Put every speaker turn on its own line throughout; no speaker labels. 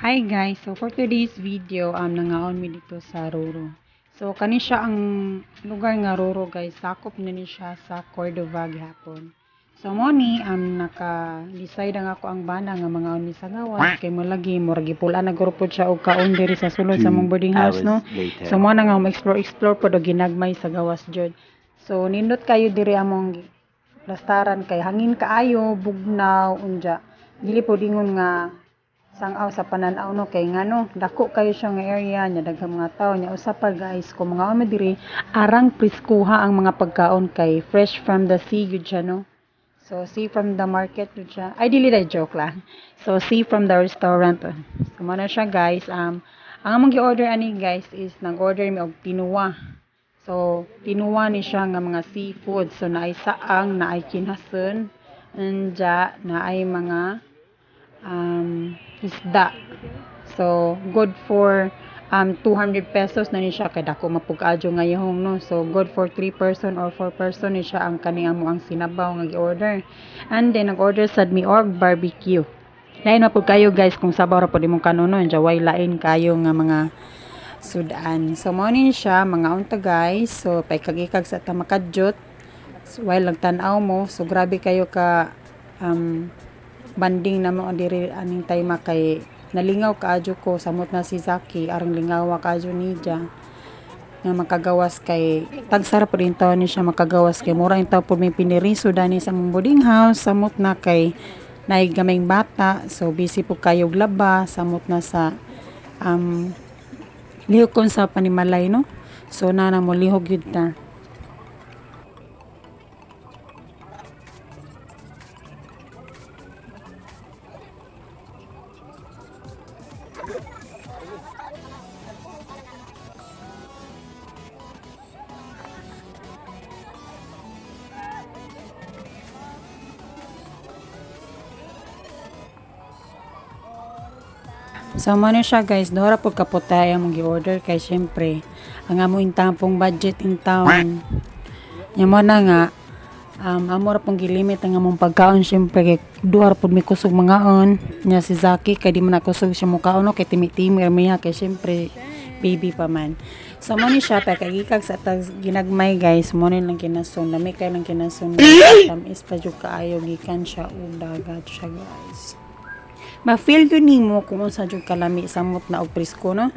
Hi guys, so for today's video, nangaon mi dito sa Roro. So kani siya ang lugar nga Roro, guys, sakop na ni siya sa Cordova gihapon. So mo ni naka-decide ang ako ang bana nga mangaon mi sa gawas kay mo lagi murag gipul-an na guro pod siya og kaon diri sa sulod sa
Two
among boarding house,
hours
no.
later.
So mo na nga mo-explore explore pod og ginagmay sa gawas jud. So nindot kayo diri among lastaran kay hangin kaayo, bugnaw, unja. Dili pod ingon nga sangaw sa pananaw, no, kay ngano dako kayo siya nga area nya, daghang mga tawo nya. Usa pa, guys, kung mga mo diri arang preskuha ang mga pagkaon kay fresh from the sea gyud siya, no. So sea from the market gyud siya. Ay, dili dai, joke lang. So sea from the restaurant. So mo na siya, guys. Ang among gi-order ani, guys, is nag-order mi og tinuwa. So tinuwa ni siya nga mga seafood. So naay saang, naay kinason, anja naay mga isda. So, good for 200 pesos na ni siya kay dako mapug-adyo nga yahong, no. So, good for 3 person or 4 person ni siya ang kani amo ang sinabaw nga gi-order. And then nag-order sad mi og barbecue. Lain man pud kayo, guys, kung sabaw ra pud imong kanon, no, way lain kayo nga mga sudan. So mao ni siya mga unta, guys. So paikag-ikag sa ta makadjot. So, while nagtan-aw mo, so grabe kayo ka banding na mo diri aning time kay nalingaw kaadyo ko, samot na si Zaki arang lingawa kaadyo niya nga makagawas kay tagsara po din taon ni siya makagawas kay mura in po may piniriso dani sa among boarding house, samot na kay naay gamayng bata, so busy po kayo og laba, samot na sa lihokon sa panimalay, no. So na na mo lihok gyud ta. So mo na siya, guys, duha ra pud ka putay among gi-order kay syempre ang amo tampong budget in town. Nya mo na nga amo ra pong gilimit ang among pagkaon, syempre kay duha ra pud mi kusog mangaon. Nya si Zaki kay di man na kusog siya mukaon, no, kay timi-timi ra miya kay syempre baby pa man. So mo ni siya pagkagikag sa tag ginagmay, guys, mo ni lang kinason, lami kay lang kinason. Tamis pa jud kaayo gikan siya og dagat siya, guys. Ma-feel yun nimo kung unsa jud kalami samot na og presko, no.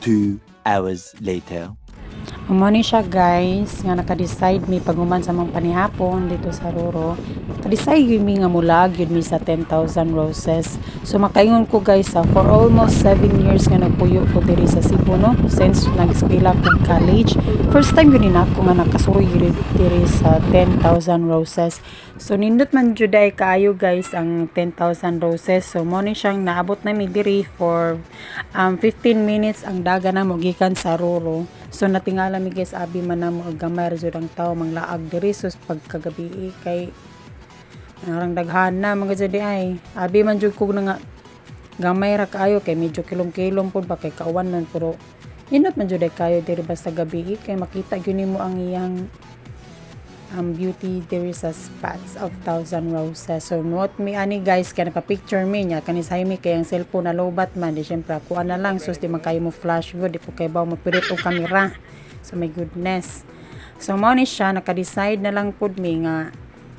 2 hours later.
Amo ni siya, guys, nga naka-decide mi paghuman sa among panihapon dito sa Roro. Naka-decide gyud mi nga mulag gyud mi sa 10,000 Roses. So makaingon ko, guys, sa for almost 7 years nga nagpuyo ko diri sa Cebu, no. Since nag-eskwela ko college, first time gyud ni nako nga nakasuroy gyud diri sa 10,000 Roses. So nindot man jud ay kaayo, guys, ang 10,000 Roses. So mo ni siyang naabot na mi diri for 15 minutes ang daga na mo gikan sa Roro. So natingala mi, guys, abi man namo og gamay ra jud ang tawo manglaag diri sus pagkagabi kay arang daghan na mga jud ay. Abi man jud kog na nga gamay ra kaayo kay medyo kilom-kilom pud ba kay kauwan man, pero inot man jud ay kayo diri basta gabi kay makita gyud nimo ang iyang beauty there is a spots of thousand roses. So not me ani, guys, kay napa-picture mi niya kani sa mi kay ang cellphone na lowbat man di syempre ako na lang sus di man kayo mo flash good, di po kay baw mo pirit og kamera. So my goodness. So mao ni siya naka-decide na lang pud mi nga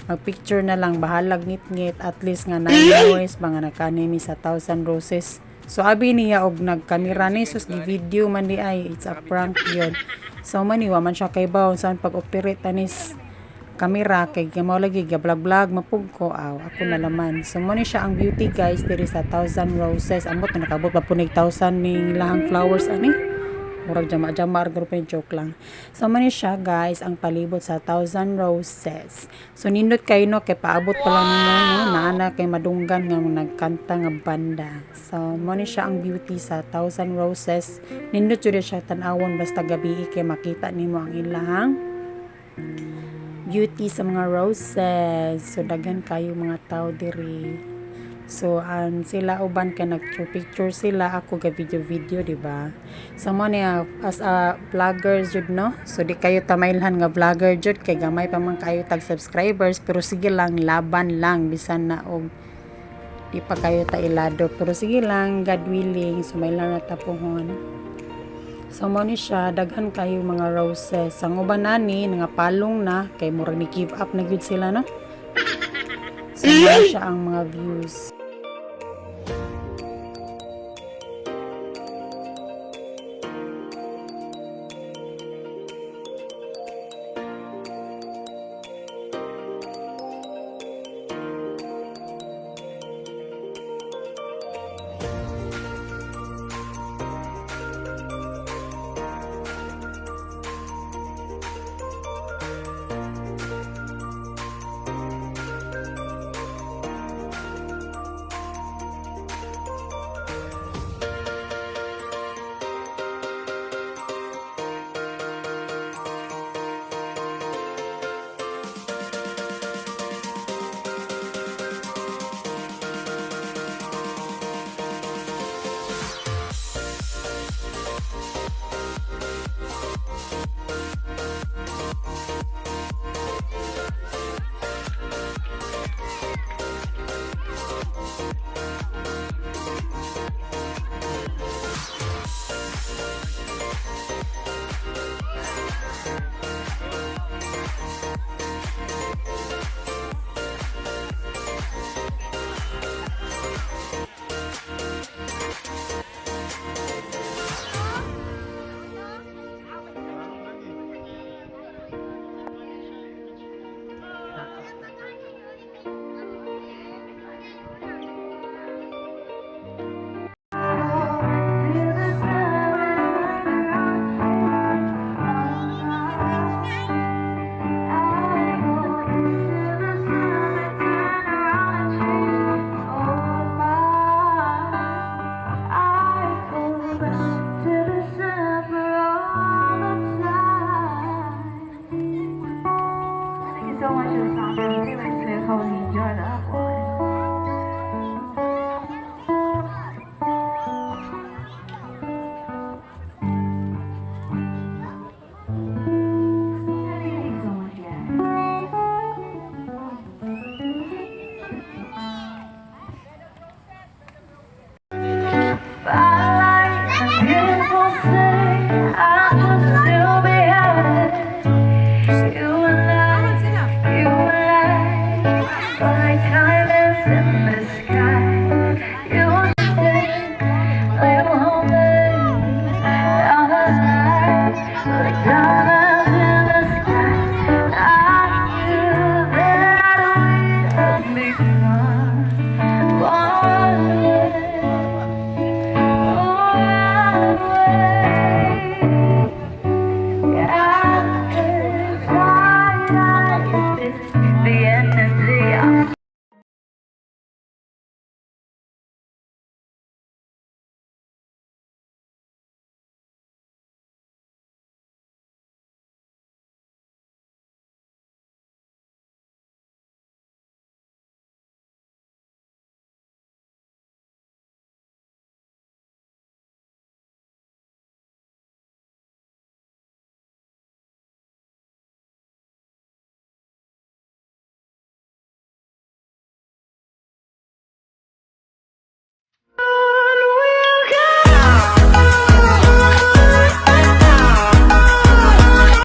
mag-picture na lang, bahalag ngit-ngit, at least nga 9 hours ba nga nakani mi sa thousand roses. So abi niya og nagkamera ni sus gi-video man di ay, it's a prank yun. So man ni wa man siya kay baw saan pag-operate anis kamera kay mao lagi ga-vlog-vlog mapug ko aw ako na laman. So mo ni siya ang beauty, guys, diri sa Thousand Roses. Amot na nakabot pa punig thousand ning lahang flowers ani. Murag jama-jama group ni, joke lang. So mo ni siya, guys, ang palibot sa Thousand Roses. So nindot kayo, no, kay paabot pa lang nimo, no, naa na kay madunggan nga nagkanta nga banda. So mo ni siya ang beauty sa Thousand Roses. Nindot jud siya tan-awon basta gabi kay makita nimo ang ilahang beauty sa mga roses. So daghan kayo mga tao diri. So sila uban kay nag picture sila, ako ga video video, di ba? So mo niya as a vlogger jud, no. So di kayo tamailhan nga vlogger jud kay gamay pa man kayo tag subscribers, pero sige lang, laban lang bisan na og di pa kayo ta ilado, pero sige lang, God willing, so may lang na tapuhon. So mo ni siya, daghan kayo mga roses. Ang uban nani nga palong na kay murag ni give up na gyud sila, no. So mo ni siya ang mga views.